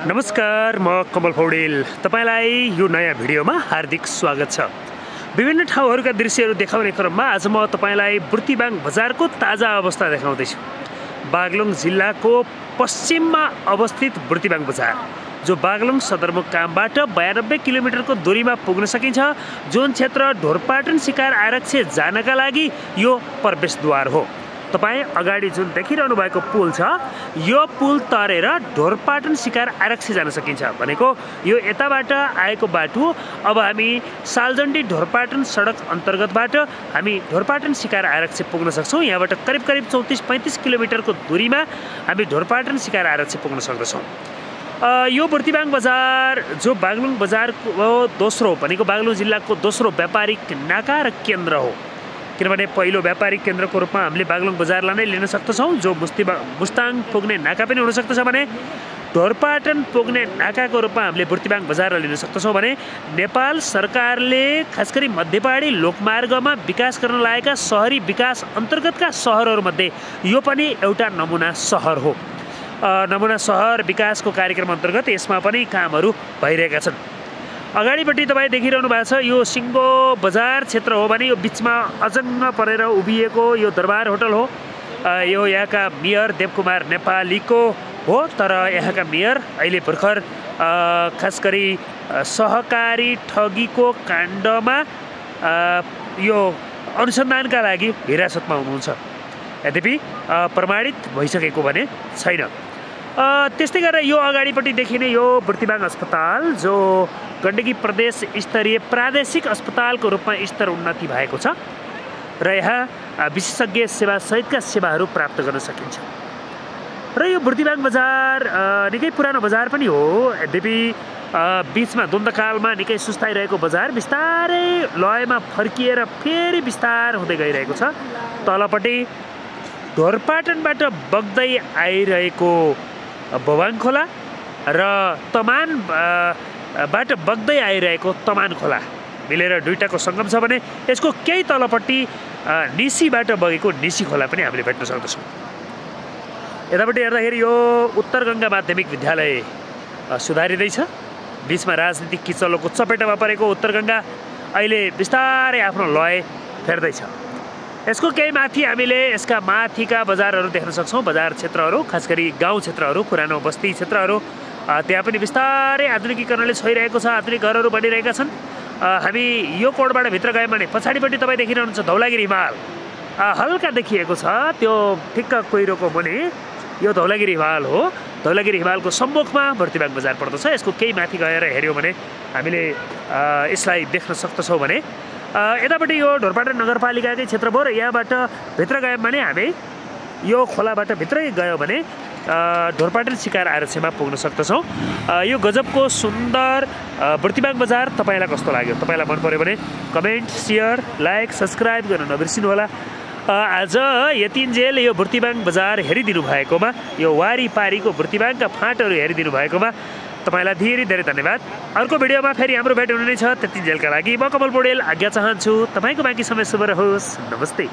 नमस्कार, म कमल पौडेल। तपाईलाई यो नयाँ भिडियोमा हार्दिक स्वागत छ। विभिन्न ठाउँहरूका दृश्यहरू देखाउने क्रममा आज म तपाईलाई बुर्तिवाङ बजारको ताजा अवस्था देखाउँदैछु। बागलुङ जिल्लाको पश्चिममा अवस्थित बुर्तिवाङ बजार, जो बागलुङ सदरमुकामबाट 92 किलोमिटरको दूरीमा पुग्न सकिन्छ, जुन क्षेत्र ढोरपाटन शिकार आरक्ष्य जानका लागि यो प्रवेशद्वार हो। तपाई अगाडि जुन देखिरहनु भएको पुल छ, यो पुल तरेर ढोरपाटन शिकार आरक्ष्य जान सकिन्छ भनेको यो यताबाट आएको बाटो। अब हामी सालजण्डी ढोरपाटन सडक अन्तर्गतबाट हामी ढोरपाटन शिकार आरक्ष्य पुग्न सक्छौं। यहाँबाट करिब 34-35 किलोमिटरको दूरीमा हामी ढोरपाटन शिकार आरक्ष्य पुग्न सक्दछौं। यो बुर्तिवाङ बजार जो बागलुङ बजारको दोस्रो भनेको बागलुङ जिल्लाको दोस्रो व्यापारिक नाका र केन्द्र हो। किनभने पहिलो व्यापारिक केन्द्रको रूपमा हामीले बागलुङ बजारलाई नै लिन सक्दछौं, जो मुस्ताङ पुग्ने नाका पनि हुन सक्दछ भने ढोरपाटन पुग्ने नाकाको रूपमा हामीले बुर्तिवाङ बजारलाई लिन सक्दछौं भने नेपाल सरकारले खासगरी मध्यपहाडी लोकमार्गमा विकास गर्न लागेका शहरी विकास अन्तर्गतका शहरहरूमध्ये यो पनि एउटा नमुना शहर हो। नमुना शहर विकासको कार्यक्रम अन्तर्गत यसमा पनि कामहरू भइरहेका छन्। अगाडिपट्टि तपाईँ देखिरहनु भएको छ, यो सिङ्गो बजार क्षेत्र हो भने यो बिचमा अजङ्ग परेर उभिएको यो दरबार होटल हो। यो यहाँका मेयर देवकुमार नेपालीको हो, तर यहाँका मेयर अहिले भर्खर खास गरी सहकारी ठगीको काण्डमा यो अनुसन्धानका लागि हिरासतमा हुनुहुन्छ। यद्यपि प्रमाणित भइसकेको भने छैन। त्यस्तै गरेर यो अगाडिपट्टि देखिने यो बुर्तिवाङ अस्पताल, जो गण्डकी प्रदेश स्तरीय प्रादेशिक अस्पतालको रूपमा स्तर उन्नति भएको छ र यहाँ विशेषज्ञ सेवा सहितका सेवाहरू प्राप्त गर्न सकिन्छ। र यो बुर्तिवाङ बजार निकै पुरानो बजार पनि हो। यद्यपि बीचमा द्वन्द्वकालमा निकै सुस्ताइरहेको बजार बिस्तारै लयमा फर्किएर फेरि बिस्तार हुँदै गइरहेको छ। तलपट्टि ढोरपाटनबाट बग्दै आइरहेको भवाङ खोला र तमानबाट बग्दै आइरहेको तमान खोला मिलेर दुईटाको सङ्गम छ भने यसको केही तलपट्टि निसीबाट बगेको निसी खोला पनि हामीले भेट्न सक्दछौँ। यतापट्टि हेर्दाखेरि यो उत्तर गङ्गा माध्यमिक विद्यालय सुधारिँदैछ। बिचमा राजनीतिक किचलोको चपेटामा परेको उत्तर गङ्गा अहिले बिस्तारै आफ्नो लय फेर्दैछ। यसको केही माथि हामीले यसका माथिका बजारहरू देख्न सक्छौँ। बजार क्षेत्रहरू, खास गरी गाउँ क्षेत्रहरू, पुरानो बस्ती क्षेत्रहरू, त्यहाँ पनि बिस्तारै आधुनिकीकरणले छोइरहेको छ। आधुनिक घरहरू बनिरहेका छन्। हामी यो कोडबाट भित्र गयौँ भने पछाडिपट्टि तपाईँ देखिरहनुहुन्छ धौलागिरी हिमाल हल्का देखिएको छ। त्यो ठिक्क कोइरोको मुनि यो धौलागिरी हिमाल हो। धौलागिरी हिमालको सम्मुखमा बुर्तिवाङ बजार पर्दछ। यसको केही माथि गएर हेऱ्यौँ भने हामीले यसलाई देख्न सक्दछौँ भने यतापट्टि यो ढोरपाटन नगरपालिकाकै क्षेत्र भयो र यहाँबाट भित्र गयौँ भने हामी यो खोलाबाट भित्रै गयौँ भने ढोरपाटन शिकार आरक्ष्यमा पुग्न सक्दछौँ। यो गजबको सुन्दर बुर्तिवाङ बजार तपाईँलाई कस्तो लाग्यो? तपाईँलाई मन पर्यो भने कमेन्ट, सेयर, लाइक, सब्सक्राइब गर्न नबिर्सिनुहोला। आज यतिन्जेल यो बुर्तिवाङ बजार हेरिदिनु भएकोमा, यो वारिपारीको बुर्तिवाङका फाँटहरू हेरिदिनु भएकोमा तपाईलाई धेरै धेरै धन्यवाद। अर्को भिडियोमा फेरि हाम्रो भेट हुने नै छ। त्यतिन्जेलका लागि म कमल पौडेल आज्ञा चाहन्छु। तपाईँको बाँकी समय शुभ रहोस्। नमस्ते।